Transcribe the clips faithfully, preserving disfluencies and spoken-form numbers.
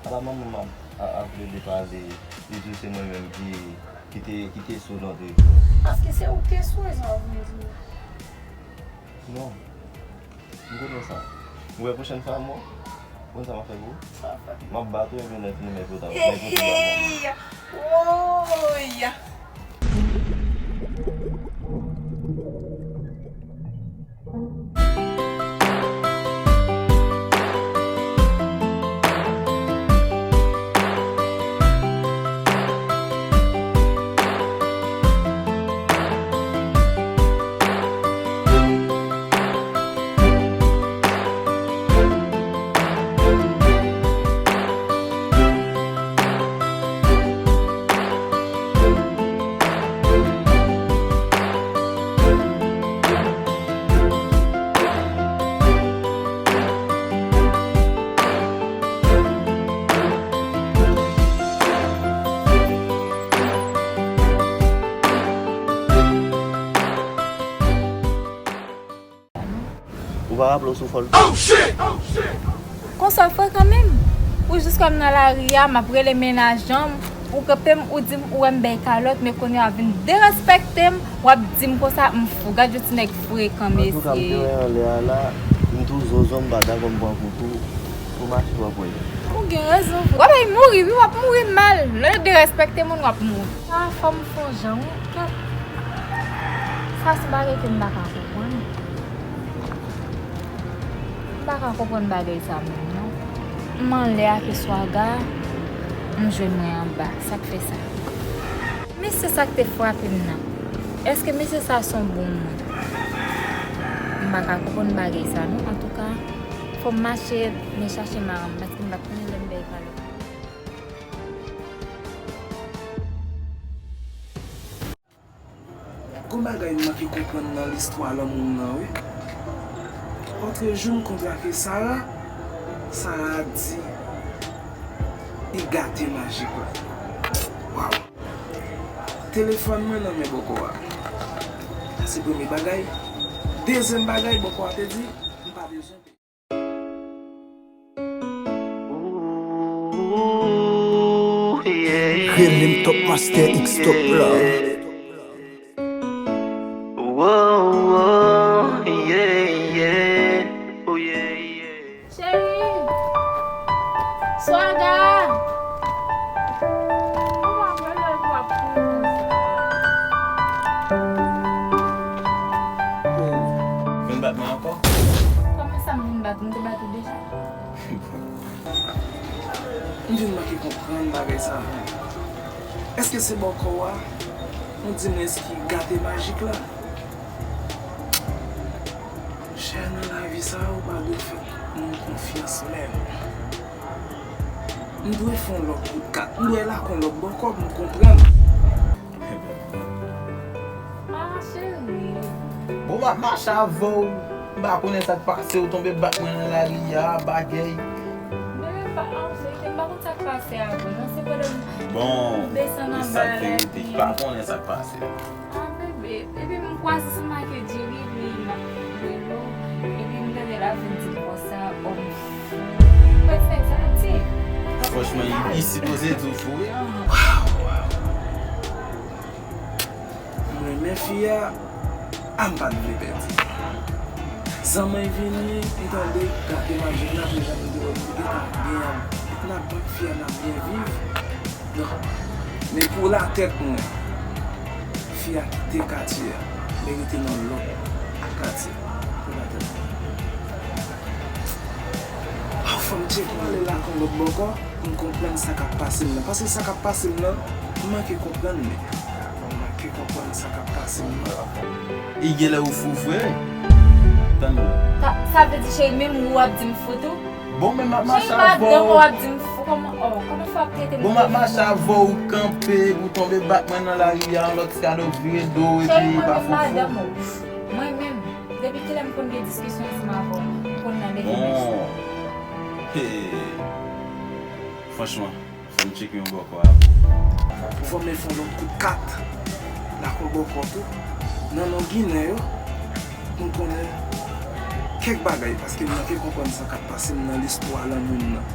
Apa manman m ap, ap, ap plede pale, li di w se mwen menm ki, ki te, ki te sou nan trip yo. Paske se ou ki te sou, e sa w vle di. Non. M konnen sa. Ou wè pwochèn fwa, mwen, konn sa m ap fè pou ou? Sa w ap fè? M ap bat ou, epi lè fini, mèt ou ta, mèt ou ta. Hey, hey! Woy! Ou pa raple w sou fòl? Konsa frekan menm? Ou jis wè m nan lari a, m ap rele mennaj an m, ou kanpe m, ou di m ou wè m bay kalòt, men kounye a vin derespekte m, w ap di m konsa, m fou. Gad yon ti nèg frekan, mesye. Antouka, m te wè anlè a la, m tou zozo, m pa dakò m pran kou tou, pou mache w ap wè. Ou gen rezon vre. W ap mouri, wi, w ap mouri mal. Lè yo derespekte moun, w ap mouri. Ah, fò m fè yon jan, wi. Kèt. Sa se bagay ke m pa ka konprann. M pa ka konprann bagay sa menm, non. M anlè a ke swaga, m jwenn mwen anba. Sa k fè sa? Mesye sa k te frape m nan. Èske mesye sa se yon bon moun? M pa ka konprann bagay sa, non. Antouka, fò m mache, men chache maran m, paske m pa t konnen lè m bay kalòt. Gon bagay m manke konprann nan listwa lanmou m nan, wi. Lòtrejou, m kontre ak Sara. Sara di li gate majik la. Waw! Telefòn mwen nan men bòkò a. Sa se premye bagay. Dezyèm bagay, bòkò a te di, m pa bezwen peye. Rele m Top Master X Top la. Cheri! Swaga! Kòman mwen lè w ap kouri konsa? Ou vin bat mwen ankò? Kòman sa m vin bat ou? M te bat ou deja. M vin manke konprann bagay sa a. Èske se bòkò a? Ou di mwen ki gate majik la? Monchè, nan lavi sa a, ou pa dwe fè moun konfyans menm. M dwe fè yon lòt kout kat. M dwe lage yon lòt bòkò pou m konprann. Ah, cheri. Bon, m ap mache avè w. M pa konnen sa k pase, ou tonbe bat mwen nan lari a, bagay. Bebe, pa, ah, cheri, m pa konn sa k pase avè w, non, se pandan m desann anba a la. Bon, e sa k verite, m pa konnen sa k pase. Ah, bebe, epi m kwaze se make diri, wi, m ap rele w, epi m tande l ap vin di m konsa, òm fou. Mwen se nèg sa ap di. Franchman, li, li sipoze di w fou, wi. Waw, waw. M renmen fi a, a m pa t vle pèdi. Zanmi vini, m tande gate majik la, deja m te wè m te gentan gen nan bank fi a, n ap byen viv. Non. Men pou latèt mwen, fi a kite katye a, li rete nan lòt katye pou latèt mwen. Fò m tcheke, m ale lage yon lòt bòkò pou m konprann sa k ap pase m nan. Paske sa k ap pase m nan, m manke konprann li. M manke konprann sa k ap pase m nan. E genlè ou fou vre. Tann mwen. Sa, sa vle di, cheri, menm ou ap di m fou tou? Bon, men m ap mache avè w. Cheri, madanm ou ap di m fou, kòman, oh, kòman fò ap trete m de fou? Bon, m ap mache avè w, ou kanpe, ou tonbe bat mwen nan lari a, lòt fwa w vire do, epi pa fou fou. Cheri, mwen menm madanm ou. Mwen menm, depi kilè m konn gen diskisyon ansanm avè w? M konn nan defendans. Bon. Hey. Franchman, fò m tcheke yon bòkò avè w. Fò m fè yon lòt kout kat. Dakò, bòkò tou. Nan non Ginen yo, pou m konnen kèk bagay, paske m manke konprann sa k ap pase m nan listwa lanmou m nan.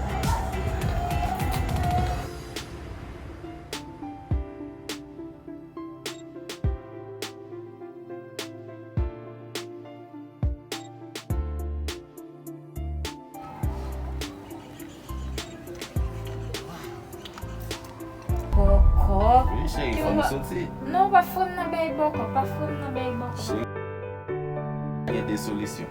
Cheri, fò m soti. Non, pa foure m nan bèy bòkò, pa foure m nan bèy bòkò. Cheri, gen de solisyon.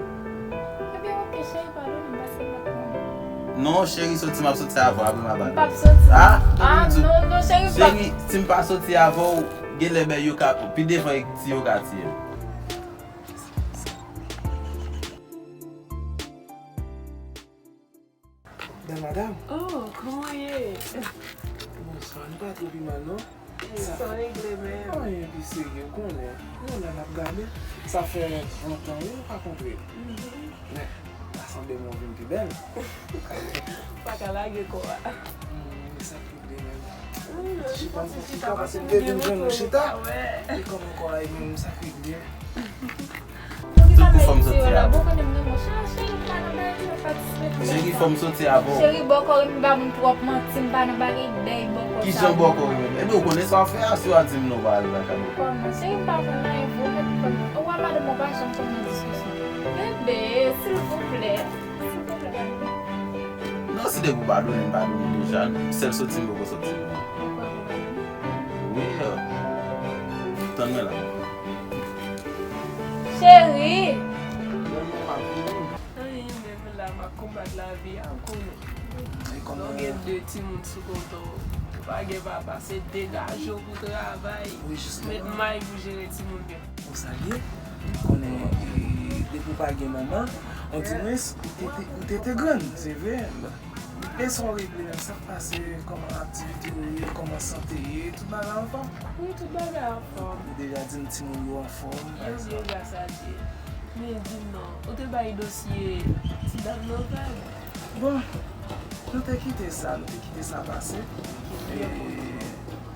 Ebyen, oke, cheri, padone m, paske m pa t konnen. Non, cheri, soti, m ap soti avè w, apre m ap ale. M p ap soti. Ah, ah, non, non, cheri, m p ap. Cheri, si m pa soti avè w, genlè bèy yo ka, pi devan ti yo ka tiye m. Bèl madanm. Oh, kòman w ye? Bonswa, nou pa twò pi mal, non? Sa regle menm. Anyen pi serye, w konnen. Nou la n ap gade. Sa fè lontan, wi, nou pa kontre. Men, sa sanble m ou vin pi bèl. Pa ka lage kò a. Hmm, e sa k regle menm. Chita, m chita, paske m te vin jwenn ou chita. E kòman kò a ye menm, sa k regle? Tout kou fò m soti avè w. Cheri, fò m soti avè w. Cheri, bòkò, m pa moun twòp manti, m pa nan bagay bèy bòkò sa. Kijan bòkò yo menm? Ebyen, ou konnen sa w fè a, si w a di m non, w pa al lakay ou. Kòman? Cheri, m pa konn anyen vre, ou mèt konn. Ou wè madanm ou pa janm konn nan diskisyon. Bebe, silvouplè. Silvouplè, pa. Non, si depi w padone m, padone m deja. Sèl soti m poko soti. Ou kwè m padone? Wi, tann mwen la. Cheri! Anyen, menm la, m ap konbat lavi a, ou konnen. Lè w gen de timoun sou kont ou, ou pa gen papa, se degaje w pou travay, met may pou jere timoun yo. Ou sa l ye? M konnen, e, depi w pa gen manman, on di mwens, ou te, te, ou te, te grann, se vre. Men sa w regle menm, sa k pase, kòman aktivite w ye, kòman sante ye, tout bagay anfòm? Wi, tout bagay anfòm. Ou deja di m timoun yo anfòm, pa egzanp. Yo byen, gras a Dye. Men di m non, ou te bay dosye ti dam nan vag? Bon, nou te kite sa, nou te kite sa pase. E,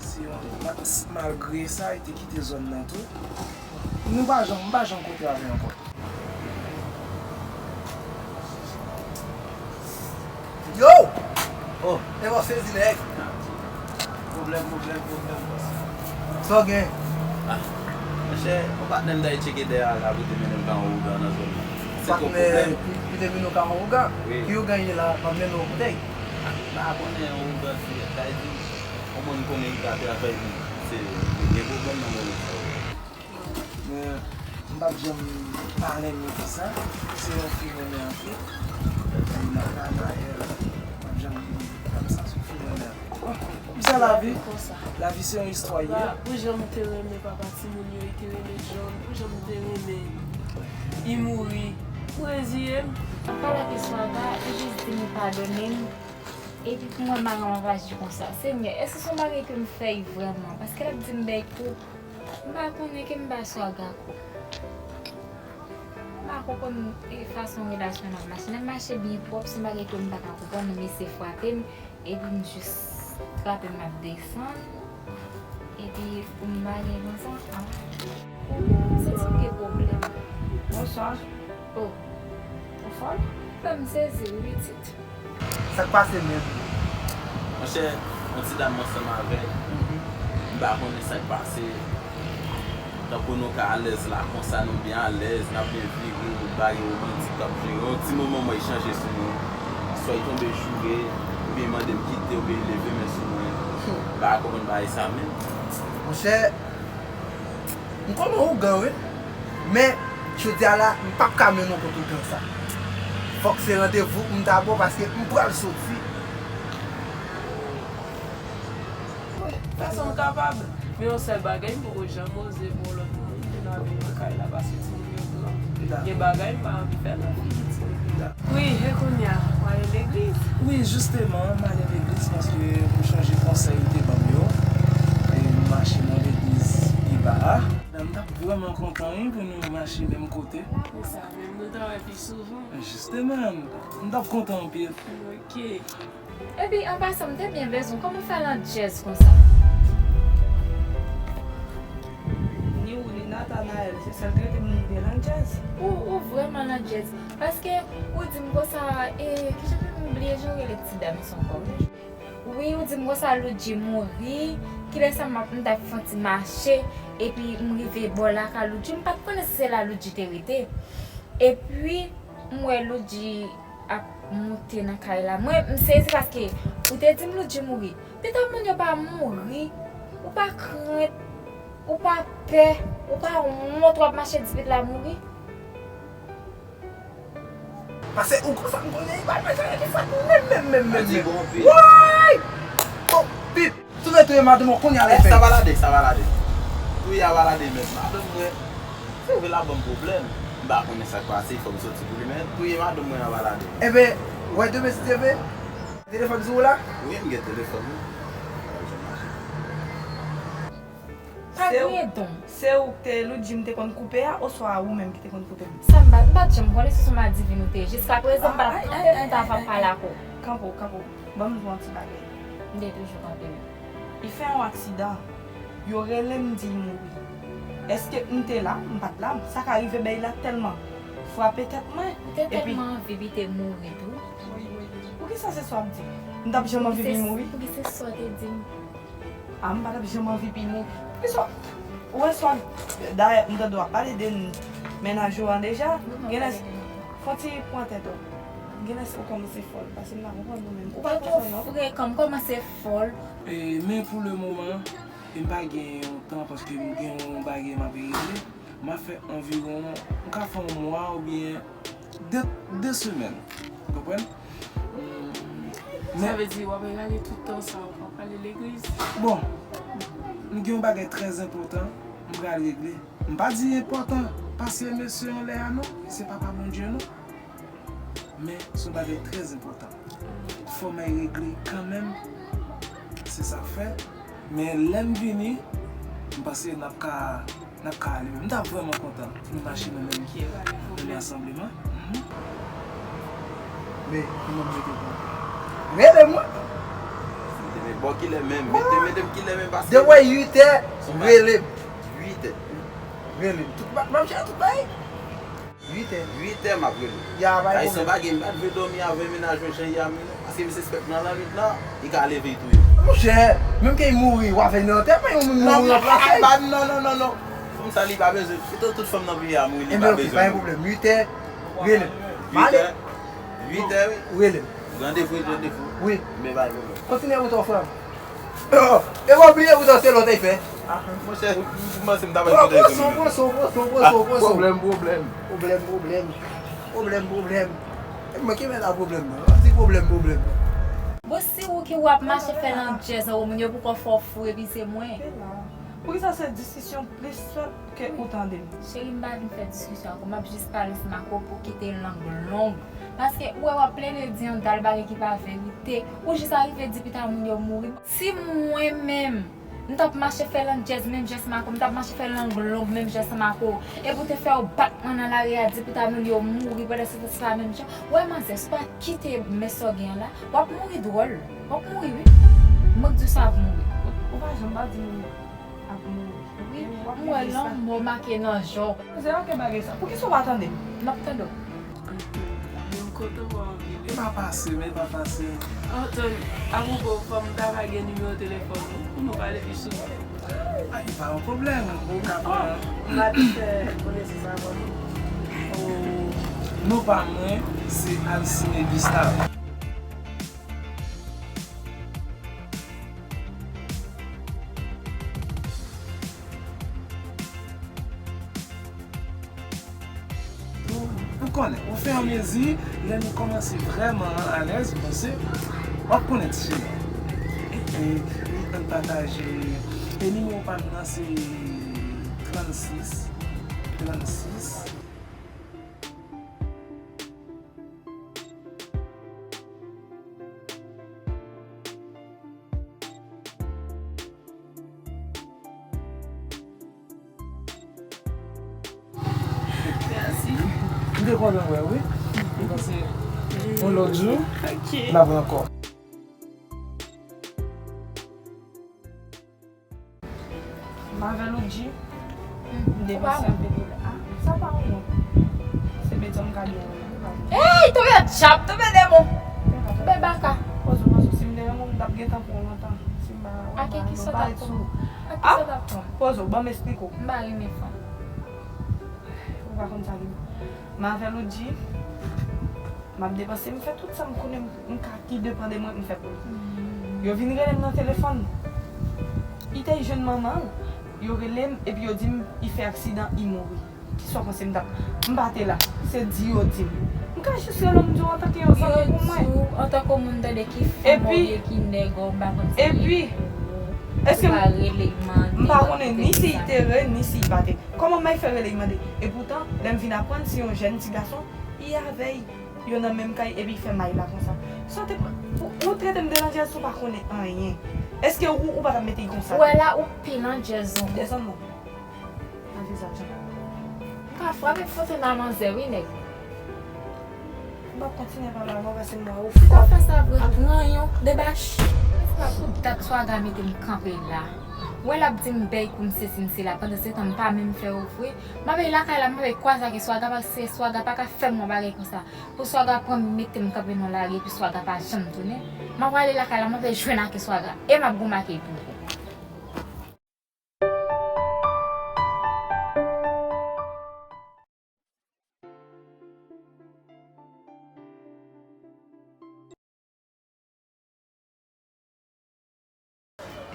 si yon, ma-, s-, malgre sa, li te kite zòn nan tou. Nou pa janm, m pa janm kote avè l ankò. Yo! Oh. E bò sezi nèg. Pwoblèm, pwoblèm, pwoblèm, bòs. Sa w gen? Ah, monchè, yon patnè m t al tcheke dèyè a la pou te mennen m ka yon ougan nan zòn nan. Se twòp pwoblèm. Patnè ki, ki te mennen w ka yon ougan? Wi. Ki ougan ye la, m ap mennen w kote? Ah, m pa konnen yon ougan se, sa vle di, yon moun konnen li ka travay, se gen pwoblèm nan moman sa yo. Men, m p ap janm pa renmen di sa. Se yon fi m renmen anpil. Epi Nathanaël, m p ap janm bliye sa, se yon fi m renmen anpil. Bon, m sa lavi. Lavi se yon istwa, ye. Pou jan m te renmen papa timoun yo, li te renmen John, pou jan m te renmen li mouri, m reziye m. M pale ak Eswaga, li jis di m li padone m. Epi pou mwen, m pa janm ap aji konsa. Senyè, èske se yon bagay ke m fè vrèman? Paske l ap di m bèy kou. M pa konnen ke m ba Swaga kou. M pa konprann, e, fason relasyon n ap mache. N ap mache byen pwòp, se yon bagay ke m pa ka konprann, men misye frape m, epi m jis frape m ap desann, epi pou m bare konsa, a. M santi m gen pwoblèm. Bonswa. Oh. Ou fòl? Fè m sezi, wi, pitit. Sa k pase menm? Monchè, yon ti dam m ansanm avè l. M pa konnen sa k pase. Tankou nou ka alèz la konsa, nou byen alèz, n ap byen vire, nou bagay womantik k ap jere. Yon ti moman, mwen, li chanje sou mwen. Swa li tonbe joure, oubyen li mande m kite, oubyen li leve men sou mwen. M pa konprann bagay sa menm. Monchè, m kòman ougan, wi. Men, jodi a la, m p ap ka mennen w kot ougan sa. Fòk se randevou pou m ta ba w, paske m pral soti. Wi, fè sa w kapab. Men yon sèl bagay, m poko janm oze ba w lòt moun vin avè m nan kay la, paske timoun yo gran. Gen bagay m pa anvi fè nan figi timoun yo. Wi, e kounye a, w ale legliz? Wi, jisteman, m ale legliz paske m chonje konsèy ou te ban m yo. E m mache nan legliz iba a. M t ap vrèman kontan, wi, pou nou mache menm kote. Pou sa menm, nou ta wè pi souvan. Jisteman, m t ap kontan anpil. Ok. Epi, an pasan, m te byen bezwen w. Kòman w fè landjèz konsa? Ni ou, ni Nathanaël, se sèl trete moun ki gen landjèz. Ou, ou vrèman landjèz. Paske ou di m konsa, e, kijan menm m bliye jan w rele ti dam sa ankò, wi. Wi, ou di m konsa Loudji mouri, kilè sa m ap, m t ap fè yon ti mache, epi m rive bò lakay Loudji, m pa t konnen si se la Loudji te rete. Epi, m wè Loudji ap moute nan kay la. Mwen, m sezi paske ou te di m Loudji mouri. Pita moun yo pa mouri. Ou pa krent, ou pa pè, ou pa wont w ap mache di pitit la mouri? Pase ou konsa m konnen li pa manje anyen ki fèt menm, menm, menm, menm, menm. Woy! Oh, pip! Si w vle touye madanm ou kounye a lè fèt. Sa valade, sa valade. Touye a valade menm. Madanm mwen, si w vle l ap ban m pwoblèm. M pa konnen sa k pase, fò m soti pou li, men touye madanm mwen a valade. Enben, wè demen si Dye vle. Telefòn sou ou la? Wi, m gen telefòn, wi. Pa genyen don. Se ou k te Loudji m te konn koupe a, oswa ou menm ki te konn koupe m? Sa m pa, m pa t janm konnen si se yon madivin ou te ye. Jiskaprezan, m pa t ap tande moun ta ap pale ak ou. Kanpe w, kanpe w. Ban m di w yon ti bagay. M te toujou kanpe wi. Li fè yon aksidan. Yo rele m di l mouri. Èske m te la? M pa t la. Sa ka rive bèy la tèlman frape tèt mwen. M te tèlman anvi li te mouri tou. Poukisa se sa w ap di? M t ap janm anvi li mouri? Poukisa se sa w te di m? A, m pa t ap janm anvi li mouri. Poukisa? Ou wè sa? Dayè, m tande w ap pale de mennaj ou an deja. Genlè, fon ti pran tèt ou. Genlè ou kòmanse fòl, paske m pa konprann ou menm. Ou pa konprann non. Frekan, m kòmanse fòl. E, men pou le moman, e m pa gen yon tan paske m gen yon bagay m ap regle. M ap fè anviwon, m ka fè yon mwa oubyen de, de semèn. Ou konprann? Sa vle di w ap regade tout tan sa w ap ale legliz? Bon, m gen yon bagay trè enpòtan m pral regle. M pa di enpòtan pase mesye anlè a non, se papa Bondye non. Men se yon bagay trè enpòtan. Fò m al regle kanmenm. Se sa k fè. Men lè m vini, m panse n ap ka, n ap ka ale menm. M ta vrèman kontan pou nou mache nan menm, nan menm rasanbleman. Men, kòman m mete tan? Rele m, wi. Mete men bò kilè menm. Mete, mete m kilè menm pase. Depi uit è, rele m. Uit è. Rele m. Tout, m ap jere tout bagay. Uit è. Uit è m ap rele. Ya, bay pwoblèm. Ayisyen pa gen, m pa t vle dòmi avè mennaj mwen jan y a menm non. Paske m sispèk nan lannwit la, li ka leve touye m. Monchè, menm ke l mouri, w a fè nan antèman, yon moun mouri ranplase l. Non, non, non, non, non. Fanm sa li pa bezwen. Pito tout fanm nan peyi a mouri, li pa bezwen mouri. Enben, ok, pa gen pwoblèm. Uit è, rele m. M ale. Uit è, wi. Rele m. Randevou, randevou. Wi. Men pa gen pwoblèm. Kontinye wout ou, frè m. Oh, e w ap bliye poutan se lòt e fè. Ah, monchè, m panse m ta pral kontre. Pran swen w, pran swen w, pran swen w, pran swen w, pran swen w. Pwoblèm, pwoblèm. Pwoblèm, pwoblèm. Pwoblèm, pwoblèm. E mwen ki mèt a pwoblèm nan. W ap di pwoblèm, pwoblèm. Bon, si ou ki w ap mache fè landjèz anwo moun, yo poko fè w fou epi se mwen. Poukisa se diskisyon plis fèt ke ou tande m? Cheri, m pa vin fè diskisyon ak ou, m ap jis pale ansanm ak ou pou kite lang long. Paske ou wè w ap plede di yon dal bagay ki pa verite, ou jis arive di pita moun yo mouri. Si mwen menm, m t ap mache fè lang jazz menm jan ansanm ak ou, m t ap mache fè lang long menm jan ansanm ak ou, epi w te fè w bat mwen nan lari a, di pita moun yo mouri, pandan se tan se pa menm jan. Wè manzè, si w pa kite men sa w gen an la, w ap mouri dwòl. W ap mouri wi. Mwen k di w sa, w ap mouri. Ou, ou pa janm pa di moun ap mouri. Wi, m wè lanmò make nan je w. Manzè, pa fè bagay sa. Poukisa w pa tande m? M ap tande w. Yo kontan wè w vini. E pa fasil, men e pa fasil. Anton, apwopo, fò m ta va gen nimewo telefòn ou, pou nou pale pi souvan. A, e pa yon pwoblèm, ou ka pran. M pa te fè konesans avè w. Non pa mwen, se Alcine Gustave. Ou, ou konnen, ofèamezi, lè nou kòmanse vrèman alèz, ou panse, w ap konnen ti chemen. E, ann pataje, e nimewo pa m nan se trannsis, trannsis. Mèsi. M te kontan wè w wi. M panse yon lòt jou, n ap wè ankò. M avè Loudji, m depanse anpil. Ah, sa pa yon wont. Se bèt sa m ka di w. Ey, tonbe dyab, tonbe demon. Tonbe baka. Pozo, pozo, si m te yon moun, m t ap gentan pran w lontan. Si m pa, a ki kisa w t ap pran m? A ki kisa w t ap pran m? Pozo, ban m esplike w. M pa renmen fanm. Ou pa konn sa li ye. M avè Loudji. M ap depanse, m fè tout sa m konnen m, m ka, ki depann de mwen, m fè pou li. Yo vin rele m nan telefòn. Li te jwenn manman l, yo rele m, epi yo di m li fè aksidan, li mouri. Kisa w panse m t ap, m pa te la, se di yo di m. M ka jis rele w, m di w antanke yon zanmi pou mwen. Antanke yon moun tande ki fanm ou ye, ki nèg ou, m pa konn sa. Epi, èske m pa rele m mande, m pa konnen ni si l te rele, ni si l pa te. Kòman m ay fè rele l mande? Epoutan, lè m vin aprann, se yon jèn ti gason, li avè l. Yo nan menm kay epi fè may la konsa. Sa w te pran, ou, ou trete m de landjèz, ou pa konnen anyen. Èske ou, ou pa t ap mete l konsa? Ou wè la, ou pi landjèz ankò. Desann non. Nan vizaj la. M ka frape fote nan manzè wi, nèg. M p ap kontinye pale avè w paske m wè ou fò. Ou fè sa vre, pran yon debache. Sa pou dat Swaga mete m kanpe la. Ou wè l ap di m bèy kou m sesi m sela, pandan se tan m pa menm fè ofri. M ap veye lakay la, m ap veye kwaze ak Swaga, paske Swaga pa ka fè m yon bagay konsa. Pou Swaga pran m mete m kanpe nan lari, epi Swaga pa janm tounen. M ap ale lakay la, m ap veye jwenn ak Swaga, e m ap goumen ak li tou.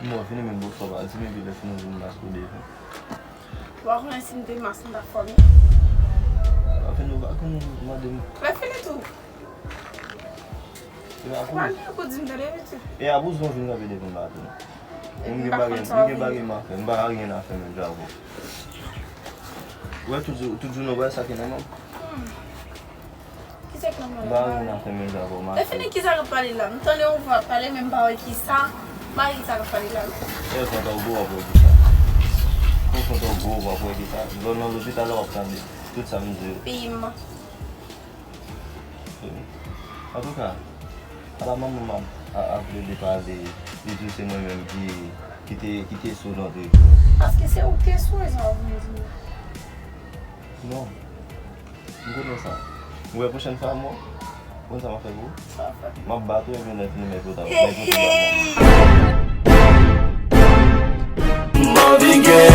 Bon, fini menm bosò pa di m epi lè fini vin mas pou devan. Ou pa konnen si m te mas m t ap fòme. Anfen, nou pa konn mande m. Lè fini tou. E pa konnen. Ou pa gen pou di m tande, pitit. E a bouzon vin kanpe devan m la tou. Mwen m gen bagay, m gen bagay m a fè. M pa gen anyen a fè menm jan avè w. Ou wè tout jou, tout jounen ou wè sa ki nan men m. Kisa k nan men w la? M pa gen anyen a fè menm jan avè w, m a fè. Lè fini kisa k ap pale la? M tande yon vwa ap pale men m pa wè kisa. M pa wè kisa k ap pale la non. E kontan ou gwo w ap wè kisa. Ou kontan ou gwo w ap wè kisa. Lè w nan lopital la w ap tande tout sa m di yo. Peyi m. Antouka, ala manman m ap, ap plede pale, li di se mwen menm ki, ki te, ki te sou nan te. Paske se ou ki te sou, e sa w vin di m. Non. M konnen sa. Ou wè pwochèn fwa mò, ou konn sa m ap fè pou ou? Sa w ap fè? M ap bat ou epi lè fini mèt ou ta, mèt ou ta. Marvin Gaye.